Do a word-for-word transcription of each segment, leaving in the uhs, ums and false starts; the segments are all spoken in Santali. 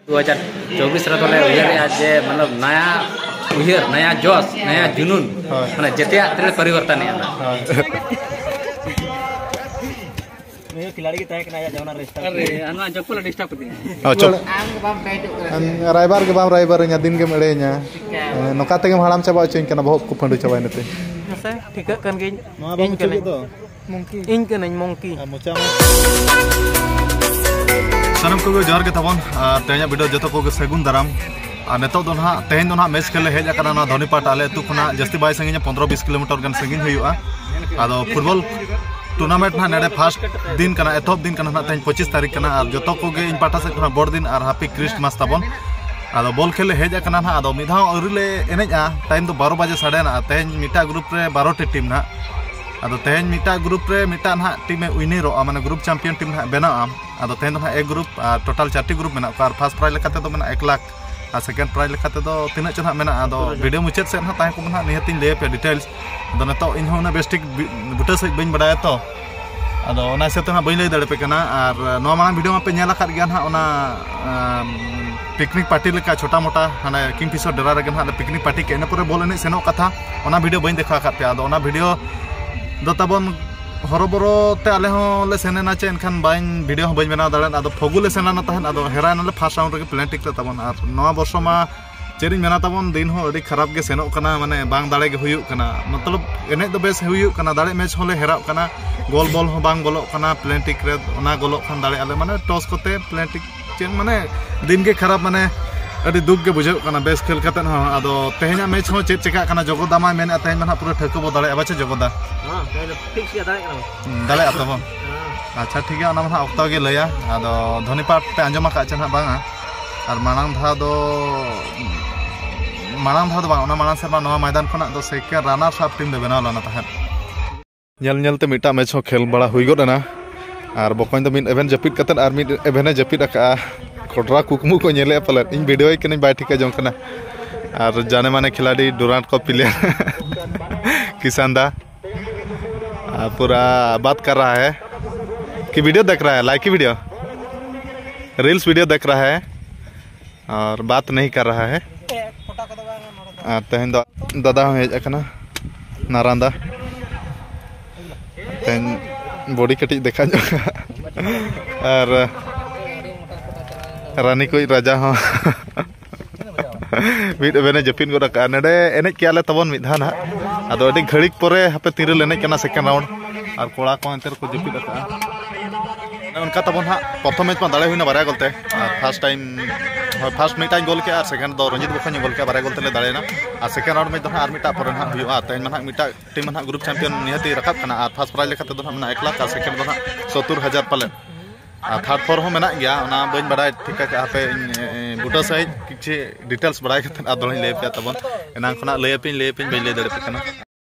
ᱫᱩ ᱦᱟᱡᱟᱨ ᱪᱚᱵᱵᱤᱥ ᱨᱮᱫᱚ ᱞᱮ ᱩᱭᱦᱟᱹᱨᱮᱜᱼᱟ ᱡᱮ ᱢᱟᱱᱮ ᱱᱟᱭᱟ ᱩᱭᱦᱟᱹᱨ, ᱱᱟᱭᱟ ᱡᱚᱥ, ᱱᱟᱭᱟ ᱡᱩᱱᱩᱱ, ᱦᱳᱭ᱾ ᱢᱟᱱᱮ ᱡᱮᱛᱮᱭᱟᱜ ᱛᱮᱞᱮ ᱯᱚᱨᱤᱵᱚᱨᱛᱚᱱᱮᱜᱼᱟ᱾ ᱦᱳᱭ᱾ ᱱᱩᱭ ᱦᱚᱸ ᱠᱷᱤᱞᱟᱲᱤ ᱜᱮ ᱛᱟᱦᱮᱸ ᱠᱟᱱᱟ, ᱟᱭᱟᱜ ᱡᱟᱦᱟᱱᱟᱜ ᱨᱮ ᱥᱴᱟᱨ ᱟᱨᱮ, ᱟᱨ ᱱᱚᱣᱟ ᱡᱚᱠ ᱠᱚᱞᱮ ᱰᱤᱥᱴᱟᱵ ᱠᱮᱫᱮᱭᱟ᱾ ᱟᱪᱪᱷᱟ᱾ ᱨᱟᱭᱵᱟᱨ ᱜᱮ ᱵᱟᱢ ᱨᱟᱭᱵᱟᱨᱤᱧᱟ, ᱫᱤᱱ ᱜᱮᱢ ᱮᱲᱮᱭᱤᱧᱟ᱾ ᱦᱮᱸ, ᱱᱚᱝᱠᱟ ᱛᱮᱜᱮᱢ ᱦᱟᱲᱟᱢ ᱪᱟᱵᱟ ᱦᱚᱪᱚᱧ ᱠᱟᱱᱟ, ᱵᱚᱦᱚᱜ ᱠᱚ ᱯᱟᱹᱰᱩ ᱪᱟᱵᱟᱭᱮᱱ ᱛᱤᱧ᱾ ᱢᱟᱥᱮ, ᱴᱷᱤᱠᱟᱹᱜ ᱠᱟᱱ ᱜᱤᱭᱟᱹᱧ᱾ ᱱᱚᱣᱟ ᱵᱟᱢ ᱤᱧ ᱠᱟᱹᱱᱟᱹᱧ᱾ ᱢᱚᱝᱠᱤ᱾ ᱤᱧ ᱠᱟᱹᱱᱟᱹᱧ ᱢᱚᱝᱠᱤ᱾ ᱟᱨ ᱢᱚᱪᱟ ᱢᱟ᱾ ᱥᱟᱱᱟᱢ ᱠᱚᱜᱮ ᱡᱚᱦᱟᱨ ᱜᱮ ᱛᱟᱵᱚᱱ᱾ ᱟᱨ ᱛᱮᱦᱮᱧᱟᱜ ᱵᱷᱤᱰᱤᱭᱳ ᱡᱚᱛᱚ ᱠᱚᱜᱮ ᱥᱟᱹᱜᱩᱱ ᱫᱟᱨᱟᱢ᱾ ᱟᱨ ᱱᱤᱛᱚᱜ ᱫᱚ ᱱᱟᱦᱟᱜ, ᱛᱮᱦᱮᱧ ᱫᱚ ᱱᱟᱦᱟᱜ ᱢᱮᱪ ᱠᱷᱮᱞ ᱞᱮ ᱦᱮᱡ ᱟᱠᱟᱱᱟ ᱱᱚᱣᱟ ᱫᱷᱚᱱᱤᱯᱟᱴ᱾ ᱟᱞᱮ ᱟᱹᱛᱩ ᱠᱷᱚᱱᱟᱜ ᱡᱟᱹᱥᱛᱤ ᱵᱟᱭ ᱥᱟᱺᱜᱤᱧᱟ, ᱯᱚᱱᱫᱽᱨᱚ ᱵᱤᱥ ᱠᱤᱞᱳᱢᱤᱴᱟᱨ ᱜᱟᱱ ᱥᱟᱺᱜᱤᱧ ᱦᱩᱭᱩᱜᱼᱟ᱾ ᱟᱫᱚ ᱯᱷᱩᱴᱵᱚᱞ ᱴᱩᱨᱱᱟᱢᱮᱱᱴ ᱱᱟᱦᱟᱜ ᱱᱮᱰᱮ ᱯᱷᱟᱥᱴ ᱫᱤᱱ ᱠᱟᱱᱟ, ᱮᱛᱚᱦᱚᱵ ᱫᱤᱱ ᱠᱟᱱᱟ ᱱᱟᱦᱟᱜ, ᱛᱮᱦᱮᱧ ᱯᱚᱸᱪᱤᱥ ᱛᱟᱹᱨᱤᱠᱷ ᱠᱟᱱᱟ᱾ ᱟᱨ ᱡᱚᱛᱚ ᱠᱚᱜᱮ ᱤᱧ ᱯᱟᱦᱴᱟ ᱥᱮᱫ ᱠᱷᱚᱱᱟᱜ ᱵᱚᱲ ᱫᱤᱱ ᱟᱨ ᱦᱟᱯᱤ ᱠᱨᱤᱥᱢᱟᱥ ᱛᱟᱵᱚᱱ᱾ ᱟᱫᱚ ᱵᱚᱞ ᱠᱷᱮᱞ ᱞᱮ ᱦᱮᱡ ᱟᱠᱟᱱᱟ ᱱᱟᱦᱟᱜ, ᱟᱫᱚ ᱢᱤᱫ ᱫᱷᱟᱣ ᱟᱹᱣᱨᱤ ᱞᱮ ᱮᱱᱮᱡᱼᱟ, ᱴᱟᱭᱤᱢ ᱫᱚ ᱵᱟᱨᱚ ᱵᱟᱡᱮ ᱥᱟᱰᱮᱱᱟ᱾ ᱟᱨ ᱛᱮᱦᱮᱧ ᱢᱤᱫᱴᱟᱜ ᱜᱨᱩᱯ ᱨᱮ ᱵᱟᱨᱚ ᱴᱤ ᱴᱤᱢ ᱱᱟᱦᱟᱜ᱾ ᱟᱫᱚ ᱛᱮᱦᱮᱧ ᱢᱤᱫᱴᱟᱜ ᱜᱨᱩᱯ ᱨᱮ ᱢᱤᱫᱴᱟᱜ ᱱᱟᱦᱟᱜ ᱴᱤᱢ ᱮ ᱩᱭᱱᱤᱨᱚᱜᱼᱟ, ᱢᱟᱱᱮ ᱜᱨᱩᱯ ᱪᱟᱢᱯᱤᱭᱟᱱ ᱴᱤᱢ ᱱᱟᱦᱟᱜ ᱵᱮᱱᱟᱜᱼᱟ᱾ ᱟᱫᱚ ᱛᱮᱦᱮᱧ ᱫᱚ ᱱᱟᱦᱟᱜ ᱮ ᱜᱨᱩᱯ ᱟᱨ ᱴᱳᱴᱟᱞ ᱪᱟᱨᱴᱤ ᱜᱨᱩᱯ ᱢᱮᱱᱟᱜ ᱠᱚᱣᱟ᱾ ᱟᱨ ᱯᱷᱟᱥᱴ ᱯᱨᱟᱭᱤᱡᱽ ᱞᱮᱠᱟ ᱛᱮᱫᱚ ᱢᱮᱱᱟᱜᱼᱟ ᱮᱠ ᱞᱟᱠᱷ, ᱟᱨ ᱥᱮᱠᱮᱱᱰ ᱯᱨᱟᱭᱤᱡᱽ ᱞᱮᱠᱟ ᱛᱮᱫᱚ ᱛᱤᱱᱟᱹᱜ ᱪᱚ ᱱᱟᱦᱟᱜ ᱢᱮᱱᱟᱜᱼᱟ᱾ ᱟᱫᱚ ᱵᱷᱤᱰᱤᱭᱳ ᱢᱩᱪᱟᱹᱫ ᱥᱮᱫ ᱱᱟᱦᱟᱜ ᱛᱟᱦᱮᱸ ᱠᱚᱜ ᱢᱟ ᱱᱟᱦᱟᱜ, ᱱᱤᱦᱟᱹᱛᱤᱧ ᱞᱟᱹᱭ ᱟᱯᱮᱭᱟ ᱰᱤᱴᱮᱞᱥ᱾ ᱟᱫᱚ ᱱᱤᱛᱚᱜ ᱤᱧ ᱦᱚᱸ ᱩᱱᱟᱹᱜ ᱵᱮᱥ ᱴᱷᱤᱠ ᱵᱤ-, ᱵᱩᱴᱟᱹ ᱥᱟᱺᱦᱤᱡ ᱵᱟᱹᱧ ᱵᱟᱰᱟᱭᱟ ᱛᱚ᱾ ᱟᱫᱚ ᱚᱱᱟ ᱦᱤᱥᱟᱹᱵ ᱛᱮ ᱱᱟᱦᱟᱜ ᱵᱟᱹᱧ ᱞᱟᱹᱭ ᱫᱟᱲᱮ ᱟᱯᱮ ᱠᱟᱱᱟ᱾ ᱟᱨ ᱱᱚᱣᱟ ᱢᱟᱲᱟᱝ ᱵᱷᱤᱰᱤᱭᱳ ᱢᱟᱯᱮ ᱧᱮᱞ ᱟᱠᱟᱫ ᱜᱮᱭᱟ ᱱᱟᱦᱟᱜ, ᱚᱱᱟ, ᱟᱢ, ᱯᱤᱠᱱᱤᱠ ᱯᱟᱨᱴᱤ ᱞᱮᱠᱟ ᱪᱷᱳᱴᱟ ᱢᱳᱴᱟ ᱦᱟᱸᱰᱮ ᱠᱤᱝ ᱯᱷᱤᱥᱟᱨ ᱰᱮᱨᱟ ᱨᱮᱜᱮ ᱱᱟᱦᱟᱜ ᱞᱮ ᱯᱤᱠᱱᱤᱠ ᱯᱟᱨᱴᱤ ᱠᱮᱫ᱾ ᱤᱱᱟᱹ ᱯᱚᱨᱮ ᱵᱚᱞ ᱮᱱᱮᱡ ᱥᱮᱱᱚᱜ ᱠᱟᱛᱷᱟ, ᱚᱱᱟ ᱵᱷᱤᱰᱤᱭᱳ ᱵᱟᱹᱧ ᱫᱮᱠᱷᱟᱣ ᱟᱠᱟᱫ ᱯᱮᱭᱟ᱾ ᱟᱫᱚ ᱚᱱᱟ ᱵᱷᱤᱰᱤᱭᱳ ᱫᱚ ᱛᱟᱵᱚᱱ ᱦᱚᱨᱚᱵᱚᱨᱚ ᱛᱮ ᱟᱞᱮ ᱦᱚᱸᱞᱮ ᱥᱮᱱ ᱮᱱᱟ ᱪᱮ, ᱮᱱᱠᱷᱟᱱ ᱵᱟᱹᱧ, ᱵᱷᱤᱰᱤᱭᱳ ᱦᱚᱸ ᱵᱟᱹᱧ ᱵᱮᱱᱟᱣ ᱫᱟᱲᱮᱭᱟᱫᱟ᱾ ᱟᱫᱚ ᱯᱷᱚᱜᱩ ᱞᱮ ᱥᱮᱱ ᱞᱮᱱᱟ ᱛᱟᱦᱮᱸᱫ, ᱟᱫᱚ ᱦᱮᱨᱟᱭᱮᱱᱟᱞᱮ ᱯᱷᱟᱥᱴ ᱨᱟᱣᱩᱱᱰ ᱨᱮᱜᱮ ᱯᱮᱱᱟᱞᱴᱤ ᱠᱟᱛᱮ ᱛᱟᱵᱚᱱ᱾ ᱟᱨ ᱱᱚᱣᱟ ᱵᱚᱨᱥᱚ ᱢᱟ ᱪᱮᱫ ᱤᱧ ᱢᱮᱱᱟ ᱛᱟᱵᱚᱱ, ᱫᱤᱱ ᱦᱚᱸ ᱟᱹᱰᱤ ᱠᱷᱟᱨᱟᱯ ᱜᱮ ᱥᱮᱱᱚᱜ ᱠᱟᱱᱟ, ᱢᱟᱱᱮ ᱵᱟᱝ ᱫᱟᱲᱮ ᱜᱮ ᱦᱩᱭᱩᱜ ᱠᱟᱱᱟ᱾ ᱢᱚᱛᱞᱚᱵ ᱮᱱᱮᱡ ᱫᱚ ᱵᱮᱥ ᱦᱩᱭᱩᱜ ᱠᱟᱱᱟ, ᱫᱟᱲᱮ ᱢᱮᱪ ᱦᱚᱸᱞᱮ ᱦᱮᱨᱟᱜ ᱠᱟᱱᱟ, ᱜᱳᱞ ᱵᱚᱞ ᱦᱚᱸ ᱵᱟᱝ ᱵᱚᱞᱚᱜ ᱠᱟᱱᱟ ᱯᱮᱱᱟᱞᱴᱤ ᱨᱮ, ᱚᱱᱟ ᱜᱚᱞᱚᱜ ᱠᱷᱟᱱ ᱫᱟᱲᱮᱭᱟᱜᱼᱟ ᱞᱮ, ᱢᱟᱱᱮ ᱴᱚᱥ ᱠᱚᱛᱮ ᱯᱮᱱᱟᱞᱴᱤ ᱪᱮᱫ ᱢᱟᱱᱮ ᱫᱤᱱ ᱜᱮ ᱠᱷᱟᱨᱟᱯ, ᱢᱟᱱᱮ ᱟᱹᱰᱤ ᱫᱩᱠ ᱜᱮ ᱵᱩᱡᱷᱟᱹᱜ ᱠᱟᱱᱟ ᱵᱮᱥ ᱠᱷᱮᱞ ᱠᱟᱛᱮᱫ ᱦᱚᱸ᱾ ᱟᱫᱚ ᱛᱮᱦᱮᱧᱟᱜ ᱢᱮᱪ ᱦᱚᱸ ᱪᱮᱫ ᱪᱮᱠᱟᱜ ᱠᱟᱱᱟ, ᱡᱚᱜᱚᱫᱟ ᱢᱟᱭ ᱢᱮᱱᱮᱫᱼᱟ ᱛᱮᱦᱮᱧ ᱫᱚ ᱱᱟᱦᱟᱜ ᱯᱩᱨᱟᱹ ᱴᱷᱟᱹᱣᱠᱟᱹ ᱵᱚ ᱫᱟᱲᱮᱭᱟᱜᱼᱟ, ᱵᱟᱪᱮ ᱡᱚᱜᱚᱫᱟ? ᱦᱮᱸ, ᱛᱮᱦᱮᱧ ᱫᱚ ᱴᱷᱤᱠ ᱜᱮ ᱫᱟᱲᱮᱭᱟᱜ ᱠᱟᱱᱟ ᱵᱚ᱾ ᱦᱩᱸ, ᱫᱟᱲᱮᱭᱟᱜᱼᱟ ᱛᱚ ᱵᱚᱱ? ᱦᱮᱸ᱾ ᱟᱪᱪᱷᱟ, ᱴᱷᱤᱠ ᱜᱮᱭᱟ, ᱚᱱᱟ ᱢᱟ ᱱᱟᱦᱟᱜ ᱚᱠᱛᱚ ᱜᱮ ᱞᱟᱹᱭᱟ᱾ ᱟᱫᱚ ᱫᱷᱚᱱᱤᱯᱟᱴ ᱯᱮ ᱟᱸᱡᱚᱢ ᱟᱠᱟᱫ ᱪᱮ ᱱᱟᱦᱟᱜ ᱵᱟᱝᱟ? ᱟᱨ ᱢᱟᱲᱟᱝ ᱫᱷᱟᱣ ᱫᱚ, ᱢᱟᱲᱟᱝ ᱫᱷᱟᱣ ᱫᱚ ᱵᱟᱝ, ᱚᱱᱟ ᱢᱟᱲᱟᱝ ᱥᱮᱨᱢᱟ ᱱᱚᱣᱟ ᱢᱚᱭᱫᱟᱱ ᱠᱷᱚᱱᱟᱜ ᱫᱚ ᱥᱮᱠᱮᱱᱰ ᱨᱟᱱᱟᱨᱥ ᱟᱯ ᱴᱤᱢ ᱫᱚ ᱵᱮᱱᱟᱣ ᱞᱮᱱᱟ ᱛᱟᱦᱮᱸᱫ᱾ ᱧᱮᱞ ᱧᱮᱞ ᱛᱮ ᱢᱤᱫᱴᱟᱝ ᱢᱮᱪ ᱦᱚᱸ ᱠᱷᱮᱞ ᱵᱟᱲᱟ ᱦᱩᱭ ᱜᱚᱫ ᱮᱱᱟ᱾ ᱟᱨ ᱵᱚᱠᱚᱧ ᱫᱚ ᱢᱤᱫ ᱮᱵᱷᱮᱱ ᱡᱟᱹᱯᱤᱫ ᱠᱟᱛᱮᱫ ᱟᱨ ᱢᱤᱫ ᱮᱵᱷᱮᱱᱮ ᱡᱟᱹᱯᱤᱫ ᱟᱠᱟᱫᱼᱟ᱾ ᱠᱚᱰᱨᱟ ᱠᱩᱠᱢᱩ ᱠᱚ ᱧᱮᱞᱮᱫᱼᱟ ᱯᱟᱞᱮᱫ, ᱤᱧ ᱵᱷᱤᱰᱤᱭᱳᱭ ᱠᱟᱹᱱᱟᱹᱧ, ᱵᱟᱭ ᱴᱷᱤᱠᱟᱹ ᱡᱚᱝ ᱠᱟᱱᱟ᱾ ᱟᱨ ᱡᱟᱱᱮ ᱢᱟᱱᱮ ᱠᱷᱤᱞᱟᱲᱤ ᱰᱩᱨᱟᱱᱴ ᱠᱚ ᱯᱞᱮᱭᱟᱨ ᱠᱤᱥᱟᱱ ᱫᱟ, ᱟᱨ ᱯᱩᱨᱟ ᱵᱟᱛ ᱠᱟᱨ ᱨᱟᱦᱟ ᱦᱮ ᱠᱤ ᱵᱷᱤᱰᱤᱭᱳ ᱫᱮᱠᱷ ᱨᱟᱦᱟ ᱦᱮ, ᱞᱟᱭᱤᱠ ᱠᱤ ᱵᱷᱤᱰᱤᱭᱳ, ᱨᱤᱞᱥ ᱵᱷᱤᱰᱤᱭᱳ ᱫᱮᱠᱷ ᱨᱟᱦᱟ ᱦᱮ᱾ ᱟᱨ ᱵᱟᱛ ᱱᱟᱦᱤ ᱠᱟᱨ ᱨᱟᱦᱟ ᱦᱮ᱾ ᱟᱨ ᱛᱮᱦᱮᱧ ᱫᱚ ᱫᱟᱫᱟ ᱦᱚᱸ ᱦᱮᱡ ᱟᱠᱟᱱᱟ, ᱱᱟᱨᱟᱱᱫᱟ᱾ ᱛᱮᱦᱮᱧ ᱵᱚᱰᱤ ᱠᱟᱹᱴᱤᱡ ᱫᱮᱠᱷᱟ ᱧᱚᱜ ᱠᱟᱜ᱾ ᱟᱨ ᱨᱟᱱᱤ ᱠᱩᱡ ᱨᱟᱡᱟ ᱦᱚᱸ ᱢᱤᱫ ᱮᱵᱷᱮᱱᱮ ᱡᱟᱹᱯᱤᱫ ᱜᱚᱫ ᱟᱠᱟᱫᱼᱟ᱾ ᱱᱚᱰᱮ ᱮᱱᱮᱡ ᱠᱮᱜᱼᱟ ᱞᱮ ᱛᱟᱵᱚᱱ ᱢᱤᱫ ᱫᱷᱟᱣ ᱱᱟᱦᱟᱜ, ᱟᱫᱚ ᱟᱹᱰᱤ ᱜᱷᱟᱹᱲᱤᱠ ᱯᱚᱨᱮ ᱦᱟᱯᱮ ᱛᱤᱨᱮ ᱞᱮ ᱮᱱᱮᱡ ᱠᱟᱱᱟ ᱥᱮᱠᱮᱱᱰ ᱨᱟᱣᱩᱱᱰ᱾ ᱟᱨ ᱠᱚᱲᱟ ᱠᱚ ᱮᱱᱛᱮ ᱨᱮᱠᱚ ᱡᱟᱹᱯᱤᱫ ᱟᱠᱟᱫᱼᱟ᱾ ᱚᱱᱮ ᱚᱱᱠᱟ ᱛᱟᱵᱚᱱ ᱦᱟᱸᱜ ᱯᱨᱚᱛᱷᱚᱢ ᱢᱮᱪ ᱢᱟ ᱫᱟᱲᱮ ᱦᱩᱭᱱᱟ ᱵᱟᱨᱭᱟ ᱜᱳᱞ ᱛᱮ, ᱟᱨ ᱯᱷᱟᱥᱴ ᱴᱟᱭᱤᱢ, ᱦᱳᱭ, ᱯᱷᱟᱥᱴ ᱢᱤᱫᱴᱟᱝ ᱜᱳᱞ ᱠᱮᱜᱼᱟ ᱟᱨ ᱥᱮᱠᱮᱱᱰ ᱫᱚ ᱨᱚᱧᱡᱤᱛ ᱵᱚᱠᱚᱧ ᱜᱳᱞ ᱠᱮᱜᱼᱟ, ᱵᱟᱨᱭᱟ ᱜᱳᱞ ᱛᱮᱞᱮ ᱫᱟᱲᱮᱭᱮᱱᱟ᱾ ᱟᱨ ᱥᱮᱠᱮᱱᱰ ᱨᱟᱣᱩᱱᱰ ᱢᱮᱪ ᱫᱚ ᱦᱟᱸᱜ ᱟᱨ ᱢᱤᱫᱴᱟᱝ ᱯᱚᱨᱮ ᱱᱟᱦᱟᱜ ᱦᱩᱭᱩᱜᱼᱟ᱾ ᱛᱮᱦᱮᱧ ᱢᱟ ᱱᱟᱦᱟᱜ ᱢᱤᱫᱴᱟᱝ ᱴᱤᱢ ᱢᱟ ᱱᱟᱦᱟᱜ ᱜᱨᱩᱯ ᱪᱟᱢᱯᱤᱭᱟᱱ ᱱᱤᱦᱟᱹᱛᱤ ᱨᱟᱠᱟᱵ ᱠᱟᱱᱟ, ᱟᱨ ᱯᱷᱟᱥᱴ ᱯᱨᱟᱭᱤᱡᱽ ᱞᱮᱠᱟᱛᱮ ᱫᱚ ᱱᱟᱦᱟᱜ ᱢᱮᱱᱟᱜᱼᱟ ᱮᱠ ᱞᱟᱠᱷ, ᱟᱨ ᱥᱮᱠᱮᱱᱰ ᱫᱚ ᱱᱟᱦᱟᱜ ᱥᱚᱛᱛᱚᱨ ᱦᱟᱡᱟᱨ ᱯᱟᱞᱮᱱ᱾ ᱟᱨ ᱛᱷᱟᱨᱰ ᱯᱷᱳᱨ ᱦᱚᱸ ᱢᱮᱱᱟᱜ ᱜᱮᱭᱟ, ᱚᱱᱟ ᱵᱟᱹᱧ ᱵᱟᱲᱟᱭ ᱴᱷᱤᱠ ᱠᱟᱜᱼᱟ᱾ ᱦᱟᱯᱮ ᱤᱧ, ᱮ, ᱮ, ᱵᱩᱴᱟᱹ ᱥᱟᱺᱦᱤᱡ ᱠᱤᱪᱷᱩ ᱰᱤᱴᱮᱞᱥ ᱵᱟᱲᱟᱭ ᱠᱟᱛᱮ ᱟᱫᱚ ᱦᱟᱸᱜ ᱤᱧ ᱞᱟᱹᱭ ᱟᱯᱮᱭᱟ ᱛᱟᱵᱚᱱ᱾ ᱮᱱᱟᱝ ᱠᱷᱚᱱᱟᱜ ᱞᱟᱹᱭ ᱟᱯᱮᱧ, ᱞᱟᱹᱭ ᱟᱯᱮᱧ, ᱵᱟᱹᱧ ᱞᱟᱹᱭ ᱫᱟᱲᱮᱭᱟᱯᱮ ᱠᱟᱱᱟ᱾